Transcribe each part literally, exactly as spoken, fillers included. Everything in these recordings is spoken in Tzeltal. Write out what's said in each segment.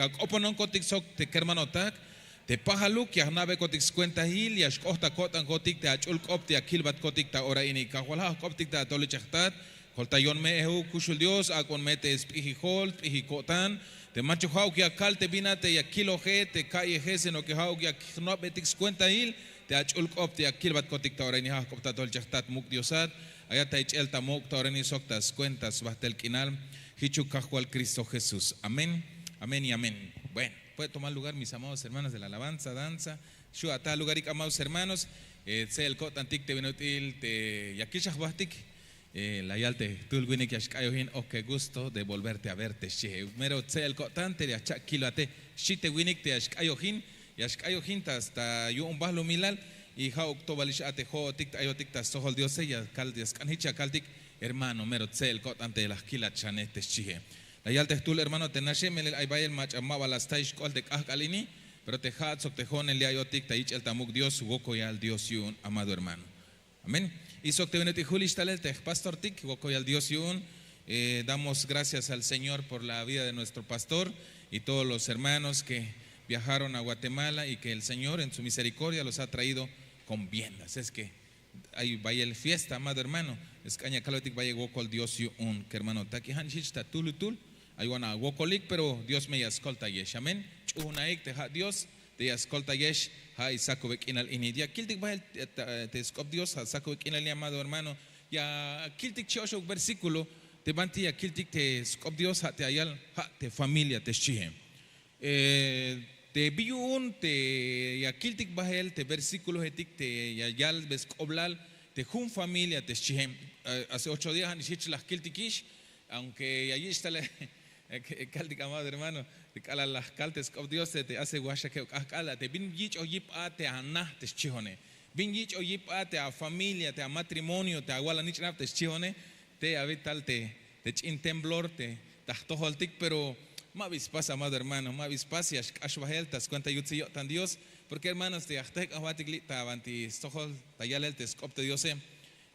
ak'opononkotik sok te kermanotak, te pajaluk ya jna'bekotik skuentahil, ya xk'oht ta ko'tankotik te ach'ul k'op te ya kilbatkotik ta ora ini. Kajwal, ja' jk'optik te atolichejtat, koltayon me ejuk kuxul Dios, ak'on me te sp'ijijol, sp'ijil ko'tan, te manchuk ja'uk ya kal te bin a te ya kiloje, te ka'yeje, sino que ja'uk ya jna'betik skuentahil te ach'ul k'op te ya kilbatkotik ta ora ini. Ja' jk'op ta atolichejtat, muk' Diosat, ayat ta ich'el ta muk' ta ora ini sok ta skuenta sbajtel k'inal. Jichuk Kajwal Cristo Jesús. Amén, amén y amén. Bueno, puede tomar lugar, mis amados hermanos de la alabanza, danza. Xu' ata lugarik, amados hermanos, eh, tse'el ko'tantik te bin ut'il te ya kix a jbajtik. Eh, la yal te jtul winik ya xk'ayojin: "Oh, qué gusto de volverte a ver", te xchi. Mero tse'el ko'tan te ya jcha'kil a te, xchi te winik te ya xk'ayojin, ya xk'ayojin ta, ta yu'un balumilal. Y ja'uk to balix a te jo'otik te ayotik ta stojol Diose, ya kal, ya sk'an jich ya kaltik: "Hermano, mero tse'el ko'tan te la jkilat xane", te xchie. La yal te jtul hermano te naxe: "Melel ay bayel mach'a ma ba la staix k'ol te k'ajk'al ini, pero te ja'at sok te jo'onel li' ayotik ta yich'el ta muk' Dios, wokoyal Dios yu'un, amado hermano". Amén. Y sok te bin ut'il jul ix talel te jpastortik, wokoyal Dios yu'un. Eh, damos gracias al Señor por la vida de nuestro pastor y todos los hermanos que viajaron a Guatemala y que el Señor en su misericordia los ha traído con bien. Así es que ay bayel fiesta, amado hermano. Sk'an ya kalotik bayel wokol Dios yu'un, kermanotak. Y ja' nix jich ta tulutul, ay wan awokolik, pero Dios me ya skoltayex. Amén. Ch'uunaik te ja' Dios te ya skoltayex. Ja' ix sakube k'inal ini, ya kiltik bahel te, te, te sk'op Dios, ja' sakube k'inal ini, amado hermano. Ya kiltik chi'oxuk versículo te banti ya kiltik te sk'op Dios, ja' te ya yal, ja' te familia te xchihe. Eh, te bi yu'un te ya kiltik bahel te versículohetik te ya yalbe sk'oblal te jun familia te xchihe. Eh, hace ocho días ja' nix jich la jkiltikix, aunque ya yich' tale kaltik, amado hermano, te k'alal la jkal te sk'op Diose, te hace waxakeb k'ajk'al a te bin yich'oj yip a te ana te xchihone, bin yich'oj yip a te afamilia, te amatrimonio, te awal anich'nab te xchihone, te abi tal te, te ch'in temblor te ta jtojoltik, pero ma bi spas, amado hermano, ma bi spas, ya xk'ax bahel ta skuenta yutzil yo'tan Dios. Porque hermanos, te ya jtejk'aj jbatik li' ta banti stojol ta yalel te sk'op te Diose,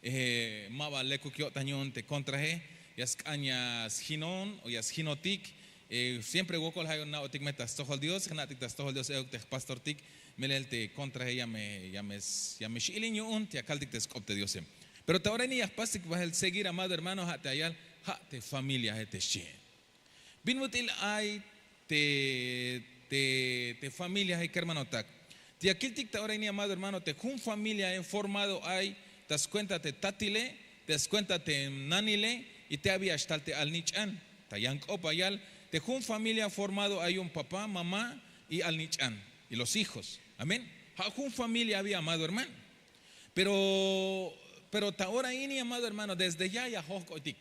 eh, ma ba lekuk yo'tan yu'un te contrahe, ya sk'an ya sjinon o ya sjinotik. Eh, siempre wokol ja' yu'un na'otik me ta stojol Dios, jna'tik ta stojol Dios, euk te jpastortik, melel te contrahe ya me, ya me, ya me x'ilin yu'un te ya kaltik te sk'op te Diose. Pero ta ora ini ya jpastik bahel seguir, amado hermano, ja' te ya yal, ja' te familiahe te xchihe. Bin ut'il ay te, te, te familiahe, kermanotak. Te ya kiltik ta ora ini, amado hermano, te jun familiahe formado ay ta skuenta te tatile, ta skuenta te nanile, y te abi ya xtal te alnich'an. Ta yan k'op ya yal, te jun familia formado ay yu'un papá, mamá y alnich'an, y los hijos. Amén. Ja' jun familia abi, amado hermano. Pero, pero ta ora ini, amado hermano, desde ya ya jojk'oytik.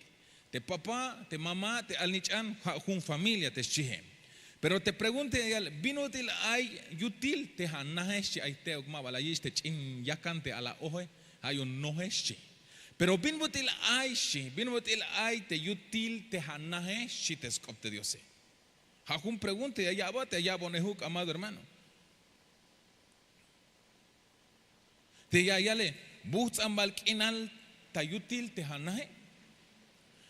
Te papá, te mamá, te alnich'an, ja' jun familia te xchihe. Pero te pregunta ya yal, bin ut'il ay yutil te anahe, xchi. Ay te'uk ma ba la yich' te ch'in yakan te alaoje, ja' yu'un noje, xchi. Pero bin ut'il ay, xchi, bin ut'il ay te yutil te anahe, xchi te sk'op te Diose. Ja' jun pregunta ya ya'bat, ya ya'bonejuk, amado hermano. Te ya yale, bujts'an bal k'inal ta yutil te anahe.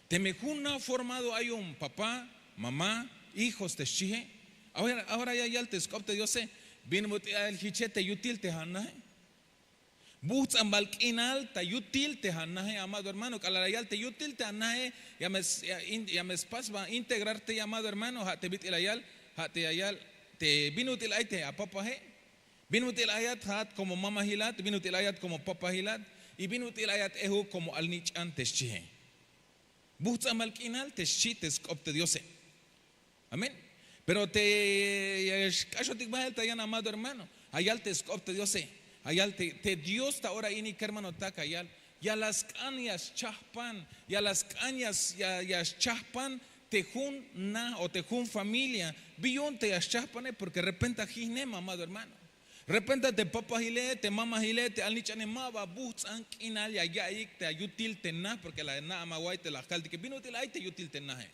Teme jun na formado ay yu'un papá, mamá, hijos te xchihe. Ahora, ahora ya yal te sk'op te Diose, bin ut'il ay jiche te yutil te anahe. Bujts'an bal k'inal ta yutil te anahe, amado hermano. K'alal la yal te yutil te anahe, ya me, ya me spas ba integrarte, amado hermano, ja' te bit'il la yal, ja' te ya yal te bin ut'il ay te apapahe. Bin ut'il ayat ja'at como mamajilat, bin ut'il ayat como papajilat, y bin ut'il ayat ejuk como alnich'an te xchihe. Bujts'an bal k'inal te xchi te sk'op te Diose. Amén. Pero te ya xk'axotik bahel ta yan, amado hermano, ja' yal te sk'op te Diose, ja' yal te, te Dios ta ora ini, kermanotak, ja' yal, ya la sk'an ya schahpan, ya la sk'an ya, ya schahpan te jun na o te jun familia. Bi yu'un te ya schahpane, porque repenta jijnem, amado hermano. Repenta te papajile, te mamajile, te alnich'ane ma ba bujts'an k'inal ya ya'iyik ta yutil te na, porque la na amaway te la kaltike bin ut'il ay te yutil te nahe.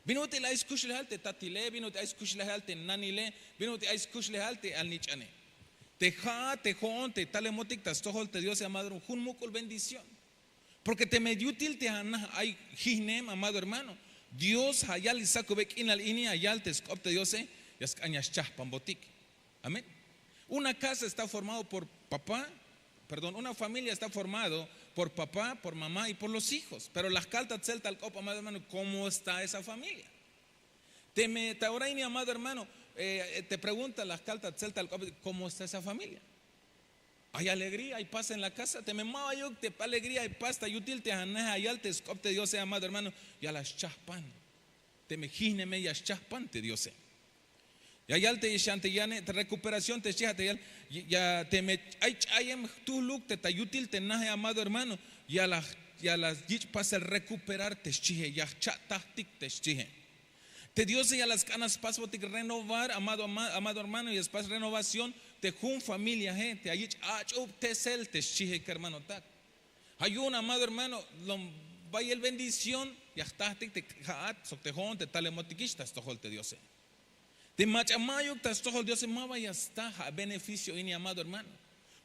Bin ut'il ay skuxlejal te tatile, bin ut'il ay skuxlejal te nanile, bin ut'il ay skuxlejal te alnich'ane. Te ja'at te jo'on te talemotik ta stojol te Diose, amado, jun muk'ul bendición. Porque teme yutil te ana ay jijnem, amado hermano, Dios ja' yal sakube k'inal ini, ja' yal te sk'op te Diose, Ya sk'an ya schahpanbotik. Amén. Una casa está formado por papá, perdón, una familia está formado por papá, por mamá y por los hijos. Pero la jkal ta tzel tal k'op, amado hermano, ¿cómo está esa familia? Teme ta ora ini, amado hermano, eh, te pregunta la jkal ta tzel tal k'op, ¿cómo está esa familia? ¿Hay alegría, hay paz en la casa? Teme ma bayuk te alegría, hay paz ta yutil te anej ayal te sk'op te Diose, amado hermano, ya la schahpan. Teme jihneme ya schahpan te Diose. Ya yal te xan te yane te recuperación te xchiha te yal. Ya teme ay ch'ayem jtuhluk te ta yutil te naje, amado hermano, ya la, ya la yich' pasel recuperar te xchihe, ya jcha'tajtik te xchihe. Te Diose ya la sk'an spasbotik renovar, amado, amado hermano, ya spas renovación te jun familiahe te ayich' ach'ubtesel te xchihe, kermanotak. Ha yu'un, amado hermano, lom bayel bendición ya jtajtik te ja'at sok te jo'on te talemotikix ta stojol te Diose. Te mach'a mayuk ta stojol Diose, ma ba ya sta ha beneficio ini, amado hermano.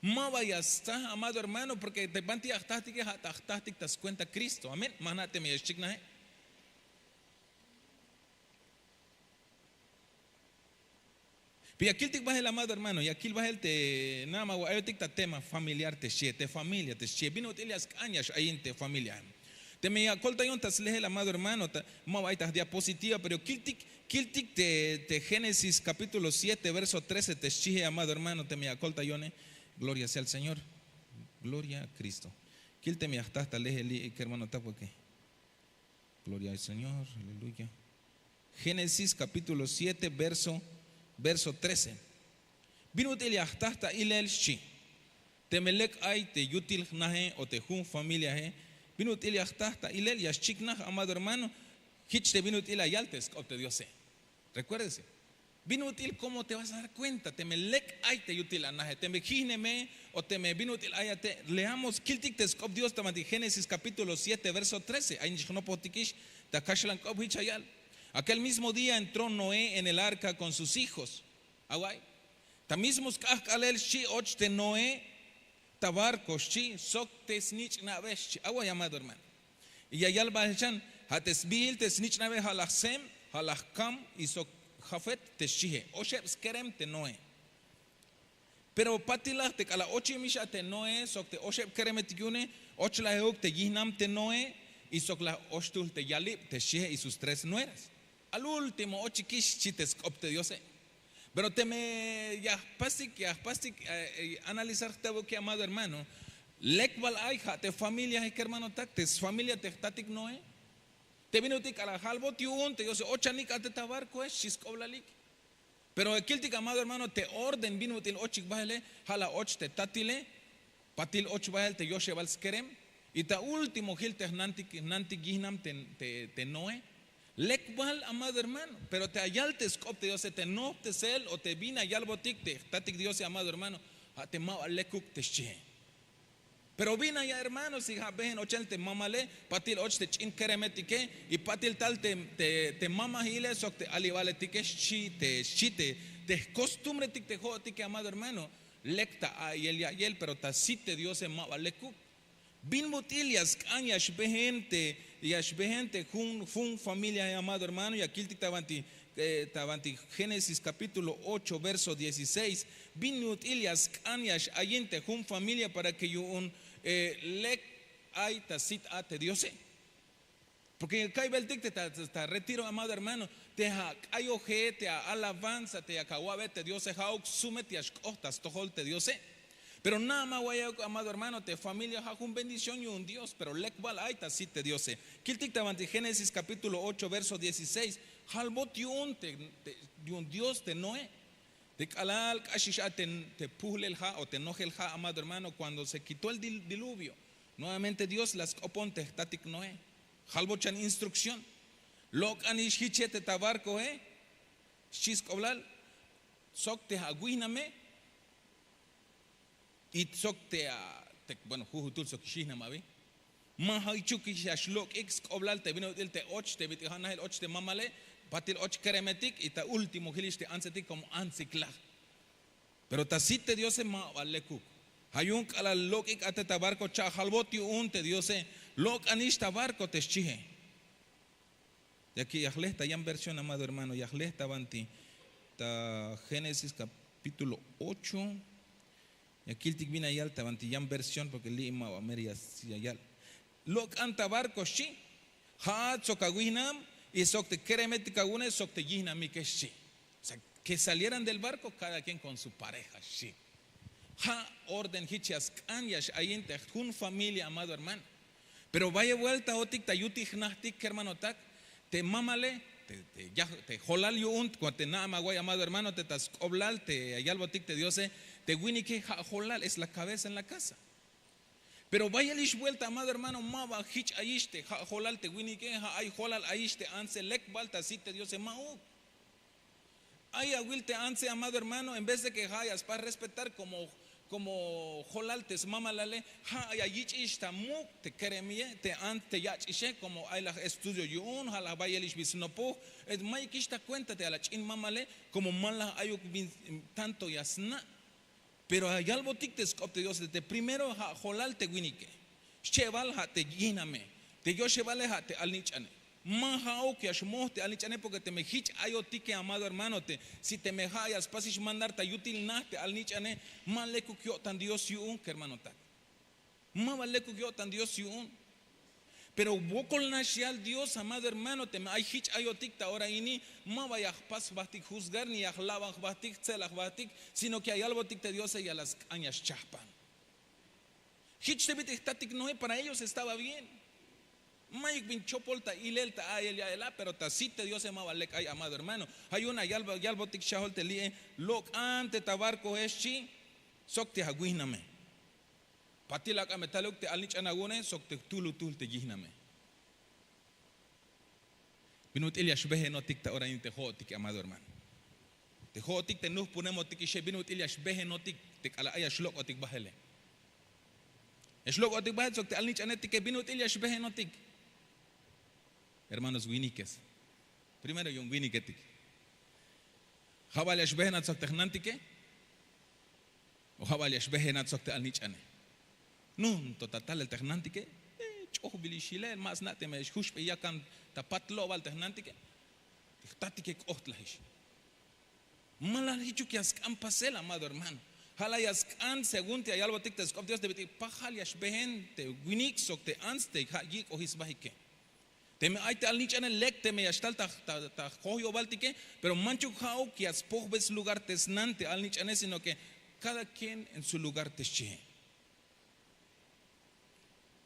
Ma ba ya sta, amado hermano, porque te banti ya jtajtike ha ta jtajtik ta scuenta Cristo. Amén. Ma jna' teme ya xchiknaje. Pero ya kiltik bahel, amado hermano, ya kil bahel te nada más ayotik ta tema familiar te xchihe, te familia te xchihe. Bin ut'il ya sk'an ya x'ayin te familia. Teme ya koltayon ta slehel, amado hermano, ma ba ay ta diapositiva, pero kiltik, kiltik te Génesis capítulo siete verso trece te xchihe, amado hermano, teme ya koltayone. Gloria sea al Señor. Gloria a Cristo. Kil teme ya jtaj ta lehel li' kermanotak, porque gloria al Señor, aleluya. Génesis capítulo siete verso, verso trece. Bin ut'il ya jtaj ta ilel, xchi. Teme lek ay te yutil jnahe o te jun familiahe, bin ut'il ya jtaj ta ilel, ya xchiknaj, amado hermano, hich te bin ut'il ya yal te sk'op te Diose. Recuérdese. Bin ut'il, ¿cómo te vas a dar cuenta? Teme lek ay te yutil anahe, teme jihneme, o teme bin ut'il ay ate'. Leamos, kiltik te sk'op Dios ta banti Génesis capítulo siete verso trece. Ay nix jnopotikix ta kaxlan k'op, hich ya yal: Aquel mismo día entró Noé en el arca con sus hijos. Away. Ta mismo sk'ajk'alel, xchi, och te Noé ta barco, xchi, sok te snich'nabe, xchi. Away, amado hermano. Y ya yal bahel chan: Ha te sbihil te snich'nabe ha laj Sem, ha laj Cam y sok Jafet te xchihe. Oxeb skerem te Noé. Pero patilaj te k'alal ochemix a te Noé sok te oxeb keremetik yu'une, och la ehuk te yihnam te Noé y sok la oxtuhl te yalib te xchihe y sus tres nueras. Al último ochikix, xchi te sk'op te Diose. Pero teme ya jpastik, ya jpastik analizar jtebuk, amado hermano, lek bal ay ha te familiahe, kermanotak, te sfamilia te jtatik Noé. Te bin ut'il k'alal halbot yu'un te Diose: Ochanik a te ta barcohe, xchi sk'oblalik. Pero kiltik, amado hermano, te orden bin ut'il ochik bahele, ha la och te tatile, patil och bahel te yoxebal skerem, y ta último hil te jnantik, jnantik yihnam te, te, te Noé. Lek bal, amado hermano, pero te ya yal te sk'op te Diose, te nohptesel o te bin ya yalbotik te jtatik Diose, amado hermano, ha te ma ba lekuk te xchihe. Pero bin ya, hermano, si ha behen ochel te mamale, patil och te ch'in keremetike y patil tal te, te, te mamahile sok te alibaletike, xchi te, xchi te, te jcostumbretik te ho'otike, amado hermano, lek ta a'iyel ya'iyel, pero ta sit te Diose ma ba lekuk. Bin ut'il ya sk'an ya xbehen te, ya xbehen te jun, jun familiahe, amado hermano, ya kiltik ta banti, eh, ta banti Génesis capítulo ocho verso dieciséis. Bin ut'il ya sk'an ya x'ayin te jun familia para que yu'un, eh, lek ay ta sit a te Diose. Porque kaybeltik te ta, ta retiro, amado hermano, te ak'ayoje, te alabanza, te yak awa'be te Diose, ha'uk sumet ya xk'oht ta stojol te Diose. Pero nada más wayuk, amado hermano, te familia ha jun bendición yu'un Dios, pero lek bal ay ta sit te Diose. Kiltik ta banti Génesis capítulo ocho verso dieciséis. Halbot yu'un te, te, yu'un Dios te Noé. Te k'alal k'axix a te, te puhlel ha o te nojel ha, amado hermano, cuando se quitó el dil-, diluvio, nuevamente Dios la sk'opon te jtatik Noé. Halbot chan instrucción: Lok'anix hiche te ta barcohe, xchi sk'oblal, sok te awihname, y sok te a, te, bueno, jujutul sok xihnam abi. Ma jichukix ya xlok'ik sk'oblal te bin ut'il te och, te bit'il ha nahil och te mamale, patil och keremetik, y ta último hilix te antsetik como antsiklaj. Pero ta sit te Diose ma ba lekuk. Ha yu'un k'alal lok'ik a te ta barco, cha' halbot yu'un te Diose: Lok'anix ta barco, te xchihe. Ya ki, ya jle ta yan versión, amado hermano, ya jle ta banti ta Génesis capítulo ocho. Ya kiltik bin ya yal ta banti yan versión, porke li'i ma ba mero ya yal. Lok'an ta barco xchi. Ja'at sok awihnam, y sok te keremetik awu'une sok te yihnamike xchi. O sea, que salieran del barco cada quien con su pareja xchi. Ja' orden jich ya sk'an ya x'ayin te jun familia, amado hermano. Pero bayel bueltaotik ta yutil jnajtik kermanotak, te mamale, te jolal yu'un, te na'am away amado hermano, te ta sk'oblal te ya yalbotik te diose, te winike ja' jolal, es la cabeza en la casa. Pero bayelix buelta amado hermano, ma ba jich ayix te ja' jolal te winike, ja' ay jolal ayix te antse, lek bal ta sit te diose ma'uk. Ay awil te antse amado hermano, en vez de ke ja' ya spas respetar komo jolal te smamalale, ja' ya yich'ix ta muk' te keremiye, te ants te yach'ixe, komo ay laj estudio yu'un, ja' laj bayelix bi snopoj, mayukix ta kuenta te ya la ch'in mamale, komo ma laj ayuk bin tanto ya sna'. Pero ya yalbotik te sk'op te diose, te primero ja' jolal te winike, xchebal ja' te yihname, te yoxebale ja' te alnich'ane. Ma ja'uk ya xmoj te alnich'ane, porke teme jich ayotike amado hermano, te si teme ja' ya spasix mandar ta yutil naj te alnich'ane, ma lekuk yo'tan dios yu'un kermanotak. Ma ba lekuk yo'tan dios yu'un. Pero wokol nax yal dios amado hermano, teme ay jich ayotik ta ora ini, ma ba ya jpas jbahtik juzgar ni ya jlaban jbahtik jtzelaj jbahtik, sino ke ya yalbotik te diose ya la sk'an ya xchahpan. Jich te bit'il jtatik noé, para ellos estaba bien. Mayuk bin chopol ta ilel ta a'el ya'el a, pero ta sit te diose ma ba lek ay amado hermano. Ja' yu'un ya yalbotik xchahol te li'e, lok'an te ta barkohe xchi, sok te awihname. Patil ak'a me taluk te alnich'an awu'une sok te jtuhlutuhl te yihname. Bin ut'il ya xbehenotik ta ora ini te ho'otike amado hermano? Te ho'otik te nuhpunemotikixe, bin ut'il ya xbehenotik te k'alal ay ya xlok'otik bahele? Ya xlok'otik bahel sok te alnich'anetike, bin ut'il ya xbehenotik? Hermanos winikes, primero yu'un winiketik, ja' bal ya xbehenat sok te jnantike? O ja' bal ya xbehenat sok te alnich'ane? Nun to ta talel te jnantike, ch'ojbilix yilel, ma sna' teme xjuxbe yakan ta pat lo'bal te jnantike. Te jtatike k'ohtlajex. Ma la jichuk ya sk'an pasel amado hermano. Ja' la ya sk'an según te ya yalbotik te sk'op dios te bit'il pajal ya xbehen te winik sok te ants te ja' yik'ojix sbahike. Teme ay te alnich'ane lek teme ya xtal ta jkohyobaltike, pero manchuk ja'uk ya spojbe slugar te snan te alnich'ane, sino ke kada quien en su lugar te xchihe.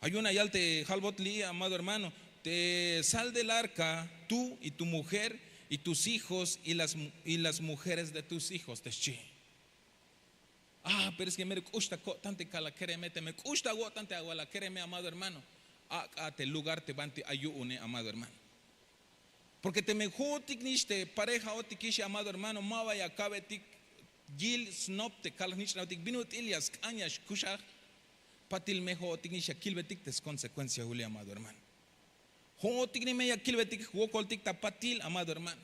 Ja' yu'un ya yal te jalbot li'i amado hermano, te sal del arka, tú y tu mujer y tus hijos y las mujeres de tus hijos te xchihe. Ah, pero es ke mero k'ux ta ko'tan te kal akereme, teme k'ux ta awo'tan te awal akereme amado hermano, ak'a te lugar te banti ay yu'une amado hermano. Porke teme jo'otik nix te parejaotikix amado hermano, ma ba ya ka'betik yil snop te kal jnich'naotik bin ut'il ya sk'an ya xkuxaj. Patil me jo'otik nix ya kilbetik te skonsecuenciaule amado hermano. Jo'otik ni me ya kilbetik jwokoltik ta patil amado hermano.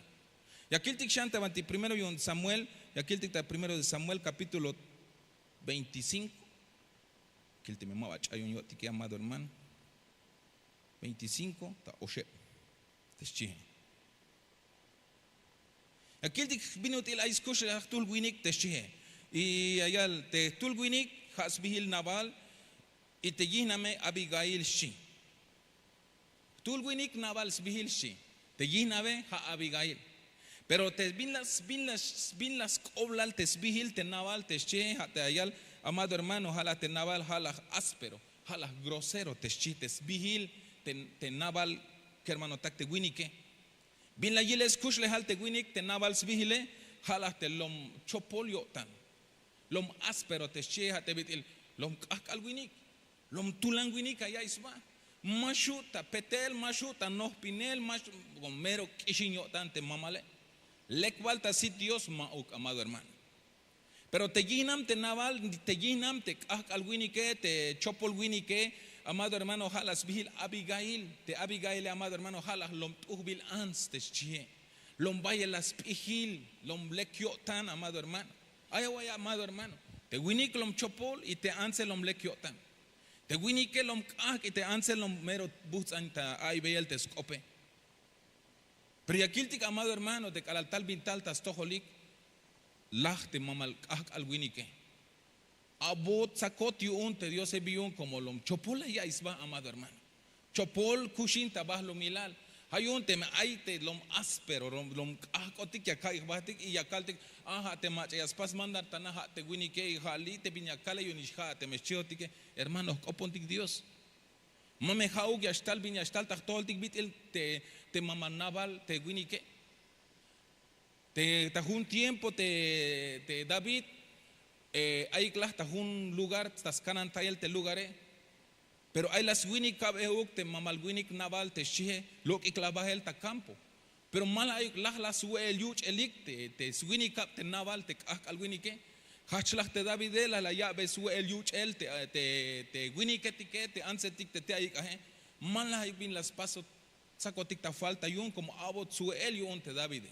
Ya kiltik xan ta banti primero yu'un samuel, ya kiltik ta primero de samuel kapítulo veinticinko. Kiltik me ma ba ch'ayon yo'tike amado hermano. Veinticinko ta oxeb te xchihe. Ya kiltik bin ut'il ay skuxlejal jtuhl winik te xchihe. Y ya yal te jtuhl winik ja' sbihil nabal, y te yihname abigail xchi. Jtuhl winik nabal sbihil xchi, te yihnabe ja' abigail. Pero te bin la bin la bin la sk'oblal te sbihil te nabal te xchihe ja' te ya yal, amado hermano, ja' laj te nabal ja' laj áspero, ja' laj grosero te xchi te sbihil te nabal kermanotak te winike. Bin la yilel skuxlejal te winik te nabal sbihile, ja' laj te lom chopol yo'tan, lom áspero te xchihe ja' te bit'il lom k'ahk'al winik, lom tulan winik ya ya'iy sba. Ma xhu' ta petel, ma xhu' ta nohpinel, ma xhu', mero k'ixin yo'tan te mamale. Lek bal ta sit dios ma'uk amado hermano. Pero te yihnam te nabal, te yihnam te k'ahk'al winike, te chopol winike, amado hermano, ja' la sbihil abigail. Te abigaile amado hermano ja' laj lom t'ujbil ants te xchihe, lom bayel la sp'ijil, lom lek yo'tan amado hermano. Ay away amado hermano, te winik lom chopol y te antse lom lek yo'tan. Te winike lom k'ahk' y te antse lom mero buhts'an ta a'iybeyel te sk'ope. Pero ya kiltik amado hermano te k'alal tal bin tal ta stojolik, Laj te mamal k'ahk'al winike. A'bot tsakot yu'un te diose biyu'un komo lom chopol la ya'iy sba amado hermano. Chopol kuxin ta bahlumilal. Ha yu'un teme ay te lom áspero lom k'ahk'otik ya ka'iy jbahtik y ya kaltik, a ha te mach'a ya spas mandar ta na ha te winike y ha li' te bin ya kale yu'un ix ha' teme xchihotike. Hermano jk'opontik dios. Ma me ha'uk ya xtal bin ya xtal ta jtojoltik bit'il te mamal nabal te winike. Te ta jun tiempo te david ayik laj ta jun lugar ta skanantayel te lugare. Pero ay la swinikab euk te mamal winik nabal te xchihe lok'ik la bahel ta kampo. Pero ma la ayuk laj la swe'el yuch'elik te swinikab te nabal te k'ahk'al winike. Jajch laj te davide la la ya'be swe'el yuch'el te winiketike te antsetik te te ayik aje. Ma la ayuk bin la spasot tsakotik ta falta yu'un komo a'bot swe'el yu'un te davide.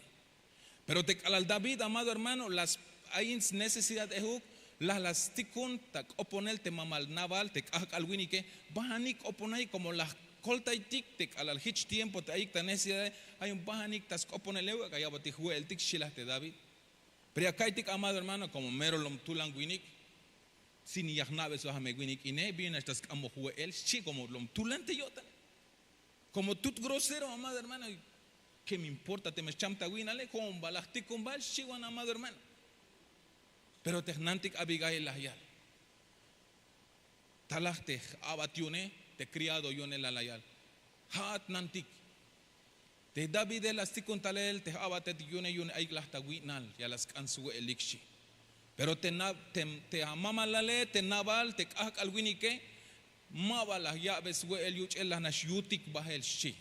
Pero te k'alal david amado hermano la ay in snecesidad ejuk, la la stikun ta k'oponel te mamal nabal te k'ahk'al winike. Bahanik k'oponay komo la jkoltaytik te k'alal hich tiempo te ayik ta necesidade. Ay un bahanik ta sk'oponel ejuk ak'a ya'botik jwe'eltik xchi laj te david. Pero ya ka'iytik amado hermano komo mero lom tulan winik. Sin ya jna'be sba me winik ine bin nax ta sk'amboj we'el xchi komo lom tulan te yo'tane. Komo tut grosero amado hermano. Ke me importa teme xcham ta wi'nale jo'on ba la jtikun bahel xchi wan amado hermano. Pero te jnantik abigail la yal, talaj te j'abat yu'une te kriado yu'une la la yal, ja'at nantik. Te davide la stikun talel te j'abatetik yu'une yu'un ayik laj ta wi'nal ya la sk'an swe'elik xchi. Pero te amamalale te nabal te k'ahk'al winike, ma ba la ya'be swe'el yuch'el la nax yutik bahel xchi.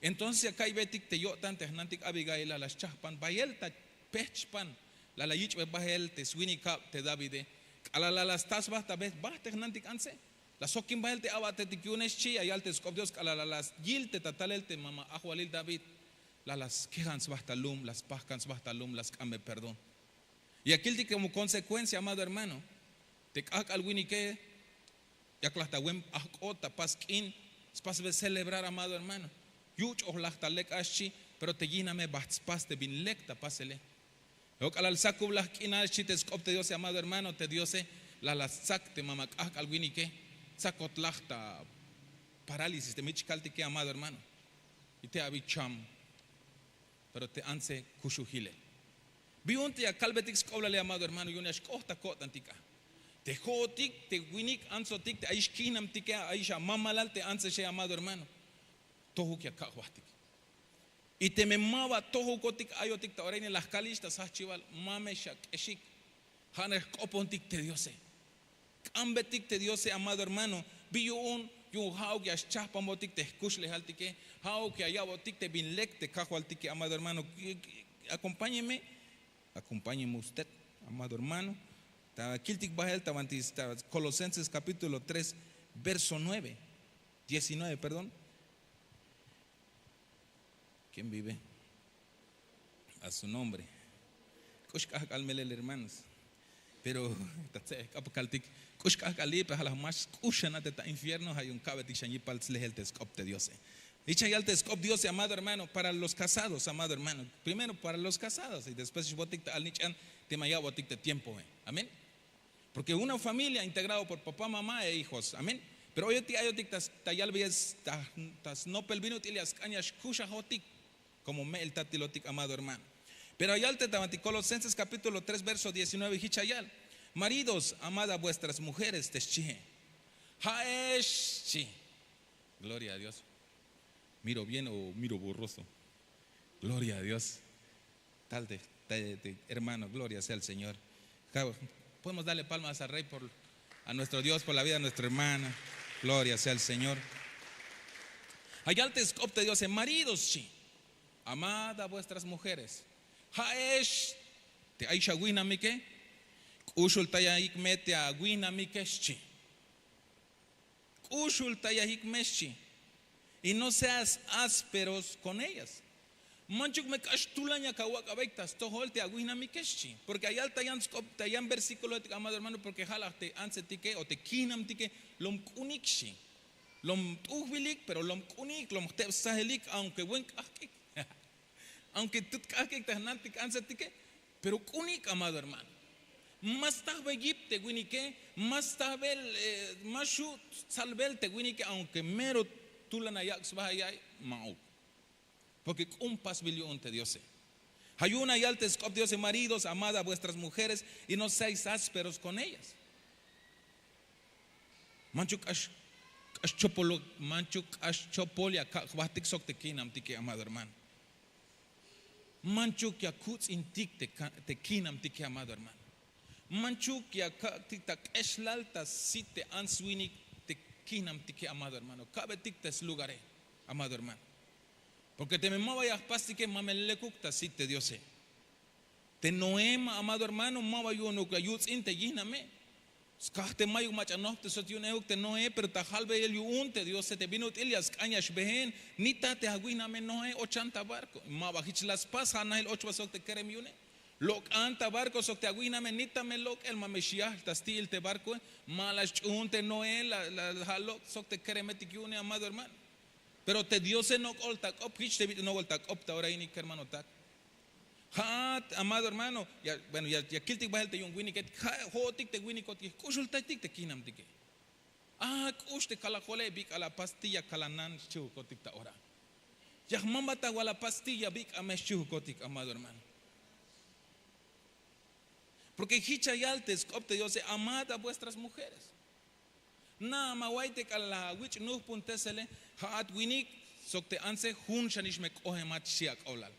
Entonces ya ka'iybetik te yo'tan te jnantik abigail la la schahpan bayel ta pehchpan, la la yich'be bahel te swinikab te davide. K'alal la la sta sba ta bejt bajt te jnantik antse, la sjokin bahel te a'batetik yu'une xchi ya yal te sk'op dios k'alal la la yil te ta talel te mama ajwalil david, la la skejan sba ta lum la spahkan sba ta lum la sk'ambe perdón. Ya kiltik komo konsekuencia amado hermano, te k'ahk'al winike yak laj ta wen ahk'ot ta pas k'in, spasbe celebrar amado hermano. Yuch'oj laj ta lek a xchi. Pero te yiname bajt spas te bin lek ta pasele. Ok'alal sakub laj k'inal xchi te sk'op te diose amado hermano te diose, la la stsak te mama k'ahk'al winike tsakot laj ta parálisis te mich kaltike amado hermano. Y te abi cham. Pero te antse kuxujile. Biyu'un te ya kalbetik sk'oblale amado hermano yu'un ya xk'oht ta ko'tantik a. Te ho'otik te winik antsotik te ayix kihnamtike ayix amamalal te antsexe amado hermano. Tohuk ya kak' jbahtik. Y teme ma ba tohukotik ayotik ta ora ini la jkalix ta sjahchibal ma me xak'exik. Ha nax jk'opontik te diose. K'ambetik te diose amado hermano. Bi yu'un yu'un ha'uk ya schahpanbotik te jkuxlejaltike. Ha'uk ya ya'botik te bin lek te kajwaltike amado hermano. Acompáñeme. Acompáñeme usted amado hermano. Ta kiltik bahel ta banti ta kolosenses kapítulo tres verso nueve, diecinueve perdón. Quién vive? A su nombre. K'ux k'ahk'al melel hermanos. Pero ta tze'ej k'apakaltik k'ux k'ahk'al li' pe halaj max k'ux xanate ta infierno ha yu'un kabetik xan yipal slehel te sk'op te diose. Hich ya yal te sk'op diose amado hermano para los casados amado hermano. Primero para los casados y después xbotik ta alnich'an. Te ma ya'botik te tiempoe. Amén. Porque una familia integrado por papá mamá e hijos amén. Pero oyotik ayotik ta yalbeyel ta snopel bin ut'il ya sk'an ya xkuxajotik. Komo me'el tatilotik amado hermano. Pero ayal te ta banti kolosenses kapítulo tres verso diecinueve hich ayal, maridos amad a vuestras mujeres te xchihe. Ha'ex xchi. Gloria a dios. Miro bien o miro borroso? Gloria a dios. Tal de hermano gloria sea al señor. Podemos darle palmas al rey por a nuestro dios por la vida de nuestro hermano. Gloria sea al señor. Ayal te sk'op te diose maridos xchi, amad a vuestras mujeres. Ha'ex te ayix awihnamike. K'uxultayahik me te awihnamike xchi. K'uxultayahik me xchi. Y no seas ásperos kon ellas. Manchuk me k'ax tulan ya kawak'abeyik ta stojol te awihnamike xchi. Porke ayal ta yan sk'op ta yan versíkulohetik amado hermano porke ha laj te antsetike o te kihnamtike lom k'unik xchi. Lom t'ujbilik pero lom k'unik lom jteb' ssajelik aunke wen k'ahk'ik. Aunke tut k'ahk'ik te jnantik antsetike. Pero k'unik, amado hermano, ma stajbe yip te winike, ma stajbe, ma xu' stsalbel te winike, aunke mero tulan ayak' sba aya'ay, ma'uk. Porke k'un pasbil yu'un te diose. Ja' yu'un ayal te sk'op te diose, maridos, amad a vuestras mujeres y no seais ásperos kon ellas. Manchuk k'ax chopol, manchuk k'ax chopol ya kak' jbahtik sok te kihnamtike, amado hermano. Manchuk ya kuts'intik te kihnamtike, amado hermano. Manchuk ya kak'tik ta k'exlal ta sit te ants-winik te kihnamtike, amado hermano. Ka'betik te slugare, amado hermano. Porke teme ma ba ya jpastike, ma me lekuk ta sit te diose. Te noé, amado hermano, ma ba yu'unuk ya yuts'in te yihname. Skaj te mayuk mach'a nojptesot yu'un ehuk te noé, pero ta jalbeyel yu'un te diose te bin ut'il ya sk'an ya xbehen. Nita te awihname noé ochan ta barko, ma ba jich la spas, ja' nahil och ba sok te kerem yu'une. Lok'an ta barko sok te awihname, nita me lok'el, ma me xyahl ta sti'il te barkoe. Ma la sch'uhun te noé, la ja' lok' sok te keremetik yu'une, amado hermano. Pero te diose nok'ol ta k'op, jich te bit'il nok'ol ta k'op ta ora ini, kermanotak. Ja'at, amado hermano, ya kiltik bahel te yu'un winiketik, ja' jo'otik te winikotik, jk'uxultaytik te kihnamtike. Ak'ux te kalajole, bik'al a pastilla kalanan, xchihukotik ta ora. Ya jmambat awal a pastilla, bik'a me, xchihukotik, amado hermano. Porke jich ya yal te sk'op te diose, amad a vuestras mujeres. Na'a ma way te k'alal awich' nujpuntesele. Ja'at winik sok te antse, jun xanix me k'ohemat, xchi ak'oblal.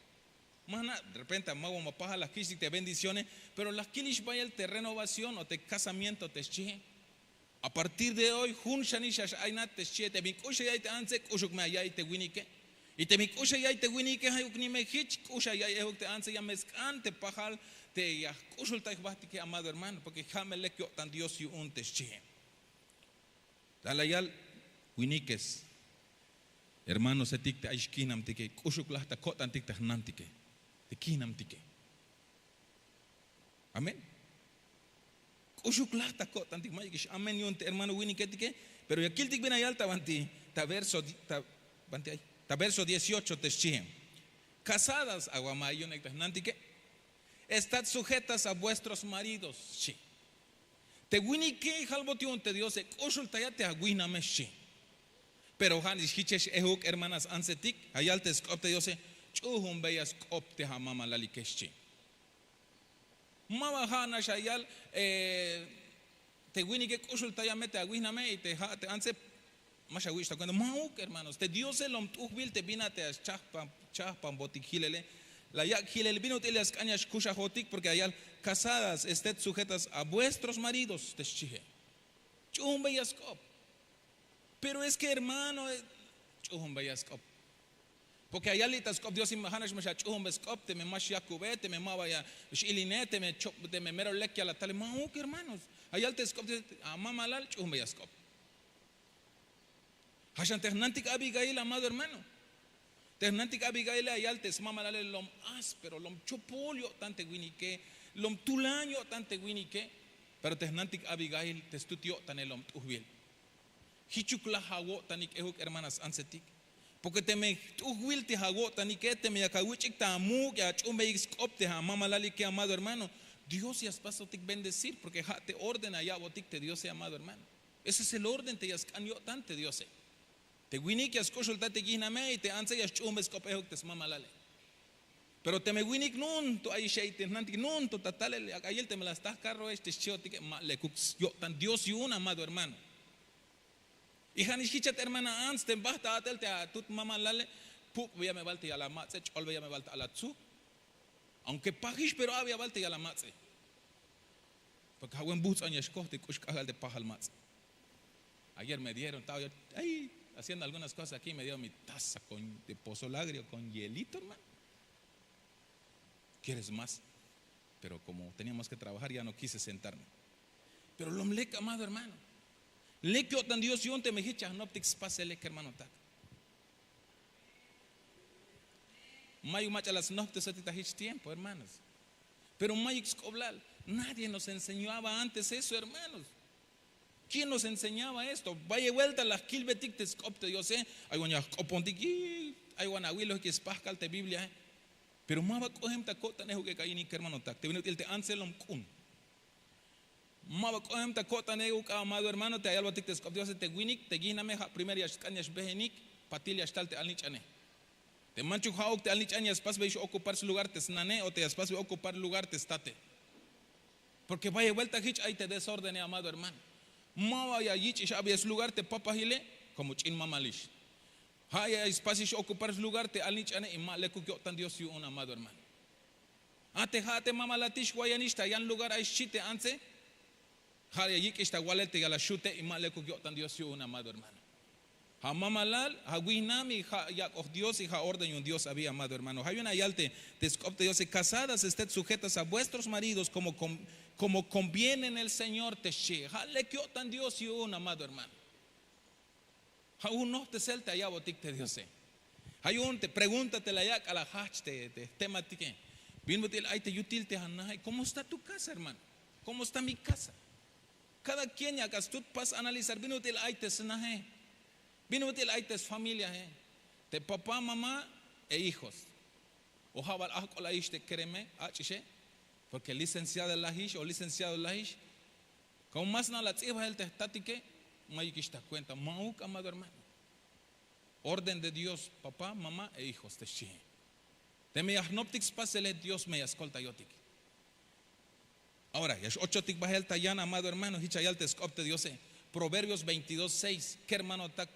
Ma jna', derrepente ma ba ma pajal la jkich'tik te bendicione, pero la jkilix bayel te renovación o te casamiento te xchihe. A partir de hoy jun xanix ya x'aynat te xchihe. Te bin k'ux ya ya'iy te antse, k'uxuk me ya ya'iy te winike. Y te bin k'ux ya ya'iy te winike, jayuk ni me jich, k'ux ya ya'iy ehuk te antse, ya me sk'an te pajal te ya jk'uxultay jbahtike, amado hermano, porke ja' me lek yo'tan dios yu'un te xchihe. La la yal, winikes, hermanosetik te ay xkihnamtike, k'uxuk laj ta ko'tantik te jnantike, te kihnamtike. Amén. K'uxuk laj ta ko'tantik, mayuk ix amén yu'un te hermano winiketike. Pero ya kiltik bin ya yal ta banti, ta verso dieciocho te xchihe. Casadas, awa ma yu'un ek' te jnantike, estad sujetas a vuestros maridos, xchi. Te winike, jalbot yu'un te diose, k'uxultaya te awihname, xchi. Pero ja' nix jichex ehuk, hermanas antsetik, ya yal te sk'op te diose, ch'uhunbeya sk'op te amamalalike, xchi. Ma ba ja' nax ya yal te winike, k'uxultaya me te awihname, y te ja' te antse, ma xawich' ta kuenta. Ma'uk, hermanos, te diose lom t'ujbil te bin a te ya xchajpanbotik jilele. La yak' jilel bin ut'il ya sk'an ya xkuxajotik, porke ya yal, casadas, estad sujetas a vuestros maridos, te xchihe. Ch'uhunbeya sk'op. Pero es que, hermano, ch'uhunbeya sk'op. Porke ya yal li' ta sk'op dios, ja' nax me xach'uhunbe sk'op teme ma xyakube, teme ma ba ya x'iline, teme mero lek ya la tale. Ma'uk, hermanos. Ya yal te sk'op dios, amamalal, ch'uhunbeya sk'op. Ja' xan te jnantik abigail, amado hermano. Te jnantik abigaile, ya yal te smamalale, lom áspero, lom chopol yo'tan te winike, lom tulan yo'tan te winike. Pero te jnantik abigail, te stut yo'tane, lom t'ujbil. Jichuk laj awo'tanik ehuk, hermanas antsetik. Porke teme t'ujbil te awo'tanike, teme yak awich'ik ta amuk' ya ach'uhunbeyik sk'op te amamalalike, amado hermano, dios ya spasotik bendecir, porke ja' te orden ya ya'botik te diose, amado hermano. Ese es el orden te ya sk'an yo'tan te diose. Te winik ya sk'uxultay te yihname, y te antse ya sch'uhunbe sk'op ehuk te smamalale. Pero teme winik nu'un to ay xe'it, te jnantik nu'un to ta talel, ak'ayil teme la staj carroex, te xchiotike, ma lekuk yo'tan dios yu'un, amado hermano. Y ja' nix jichat, hermana ants, teme bajt ta a'tel te atut mamalale, puk'beya me bal te ya la mats'e, ch'olbeya me bal te ala tsu. Aunke pajix, pero a'beya bal te ya la mats'e. Porke ja' buen buhts'an ya xkoj te k'ux k'ajk'al te pajal mats'. Ayer me dieron, estaba yo ahí haciendo algunas cosas aquí, me dieron mi taza de pozol agrio con hielito, hermano. ¿Quieres más? Pero como teníamos que trabajar, ya no quise sentarme. Pero lom lek, amado hermano. Lek yo'tan dios yu'un teme jich ya jnoptik spasele, kermanotak. Mayuk mach'a la snojptesotik ta jich tiempo, hermanos. Pero mayuk sk'oblal. Nadie nos enseñaba antes eso, hermanos. ¿Quién nos enseñaba esto? Bayel buelta la jkilbetik te sk'op te diose. Ay wan ya jk'opontik, ay wan awilojik spajk'al te bibliae. Pero ma ba k'ohem ta ko'tanej uk'e' k'a'inik kermanotak te bin ut'il te antzelom k'un. Ma ba k'ohem ta ko'tanej uk'a' amado hermano te ayalbotik te sk'op diose te winik te yihname ha' primer ya sk'an ya xbehenik, patil ya xtal te alnich'ane. Te manchuk ha'uk te alnich'an ya spasbeyix okupar slugar te snane o te ya spasbey okupar lugar te state. Porke bayel buelta hich ay te desórdene amado hermano. Ma ba ya yich'ix abeyel slugar te papahile, komo ch'in mamalix. Ha' ya spasix okupar slugar te alnich'ane y ma lekuk yo'tan dios yu'un amado hermano. A te ha' te mamalatix wayanix ta yan lugar ay xchi te antze. Ha' ya yik'ix ta walel te ya la xute y ma lekuk yo'tan dios yu'un amado hermano. Ha mamalal ha wihnam y ha yak'oj dios y ha orden yu'un dios abi amado hermano ha yu'un ayal te sk'op te diose kasadas ested sujetas a vuestros maridos komo konvienen el señor te xchi ha lek yo'tan dios yu'un amado hermano. Ha yu'un nohtesel te aya'botik te diose. Ha yu'un te pregunta te la yak' k'alal hahch te jtematike. Bin ut'il ay te yutil te anahe komo sta tu kasa hermano? Komo sta mi kasa? Kada kien ya k'as tut pas analizar bin ut'il ay te snahe. Bin ut'il ay te sfamiliahe. Te papá mamá e hijos. O ha bal ahk'ol ayix te kereme ach'ixe. Porke licenciada lajix o licenciado lajix. Komo ma sna' la tz'ijbahel te jtatike. Ma yikix ta kuenta ma'uk amado hermano. Orden de dios papá mamá e hijos te xchihe. Teme ya jnoptik spasele dios me ya skoltayotik. Ahora ya x'ochotik bahel ta yan amado hermano hich ya yal te sk'op te diose. Proverbios veintidós seis kermanotak.